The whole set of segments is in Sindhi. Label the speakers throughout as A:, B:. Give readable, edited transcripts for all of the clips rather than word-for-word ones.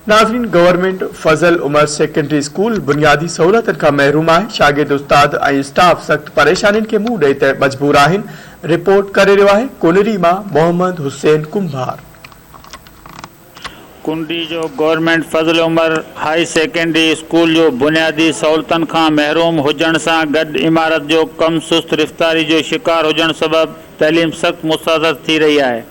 A: ناظرين گورنمينٽ فضل عمر سيڪنڊري اسڪول بنيادي سهولتن کان محروم آهي، شاگرد استاد ۽ اسٽاف سخت پريشانين کي منهن ڏئي ته مجبور آهن، رپورٽ ڪري رهيو آهي ڪنري مان محمد حسين ڪنڀار.
B: ڪنري جو government Fazal Umar high secondary school جو بنيادي سهولتن کان محروم هجڻ سان گڏ عمارت جو ڪم سست رفتاري جو شڪار هجڻ سبب تعليم سخت متاثر ٿي رهي آهي.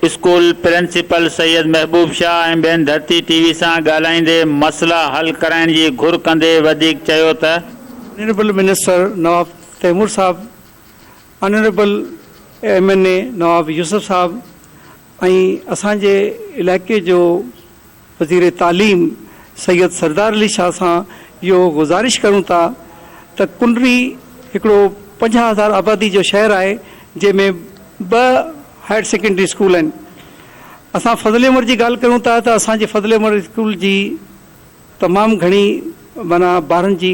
B: اسڪول پرنسپل سيد محبوب شاهه ۽ ٻين ڌرتي ٽي وي سان ڳالهائيندي مسئلا حل ڪرائڻ جي گهر ڪندي وڌيڪ چيو ته.
C: آنريبل منسٽر نواب تيمور صاحب، آنريبل ايم اين اي نواب يوسف صاحب ۽ اسان جي علائقي جو وزير تعليم سيد سردار علي شاهه سان اهو گذارش ڪريون ٿا ته ڪنري هڪڙو 50,000 آبادي جو شهر آهي جنهن ۾ ٻه هائر سيڪنڊري اسڪول آهن اسان فضل عمر جي ڳالهه ڪريون ٿا ته اسان جي فضل عمر اسڪول جي تمام گهڻي معنيٰ ٻارن جي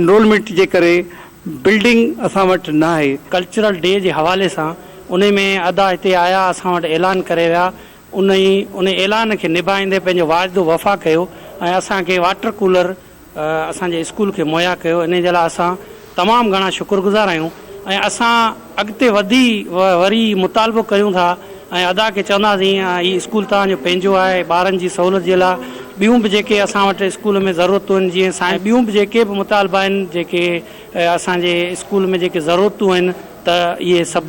C: انرولمينٽ جي ڪري بلڊنگ اسان وٽ نه آهي.
D: ڪلچرل ڊي جي حوالي سان انهي ۾ ادا هتي آيا اسان وٽ اعلان ڪري ويا انهي ان اعلان کي نڀائيندي پنهنجو واعدو وفا ڪيو ۽ اسان کي واٽر ڪولر اسان جي اسڪول کي مهيا ڪيو انهي جي لاء اسان تمام گهڻا شڪر گذار آهيون ۽ اسان اڳتي وڌي وري مطالبو ڪريون ٿا ۽ ادا کي چونداسين هي اسڪول توهان جو پنهنجو آهي ٻارن جي سهولت جي لاء ٻيون به جيڪي اسان وٽ اسڪول ۾ ضرورتون آهن جيئن سائين ٻيون به جيڪي به مطالبا آهن جيڪي اسان جي اسڪول ۾ جيڪي ضرورتون آهن ته اهي سڀ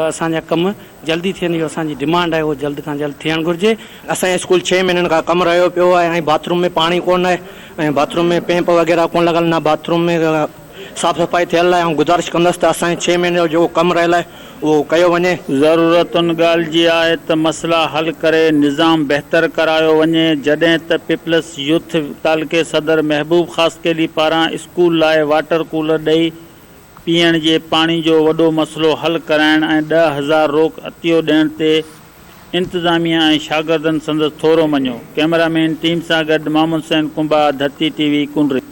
D: اسان جا ڪم جلدي ٿين اهو اسان جي ڊمانڊ آهي اهو جلد کان جلد ٿيڻ گهرجي.
E: اسان جي اسڪول ڇهه مهينن کان ڪم رهيو پيو آهي ۽ باٿ روم ۾ پاڻي ڪونه آهي ۽ باٿ روم ۾ پيمپ وغيره ڪونه لڳل نه باٿ روم ۾ صاف صفائي ٿيل آهي آئون گذارش ڪندس ته اسان جي ڇهه مهيني جو جيڪو ڪم رهيل آهي اهو ڪيو وڃي.
B: ضرورت ان ڳالهه جي آهي ته مسئلا حل ڪري نظام بهتر ڪرايو وڃي جڏهن ته پيپلز يوٿ تعلقي صدر محبوب خاصخيلي پاران اسڪول لاء واٽر ڪولر ڏئي پيئڻ جي پاڻي جو وڏو مسئلو حل ڪرائڻ ۽ 10,000 روڪ عطيو ڏيڻ تي انتظاميا ۽ شاگردن سندس ٿورو مڃيو. ڪئميرا مين ٽيم سان گڏ محمد حسين ڪنڀار، ڌرتي ٽي وي، ڪنري.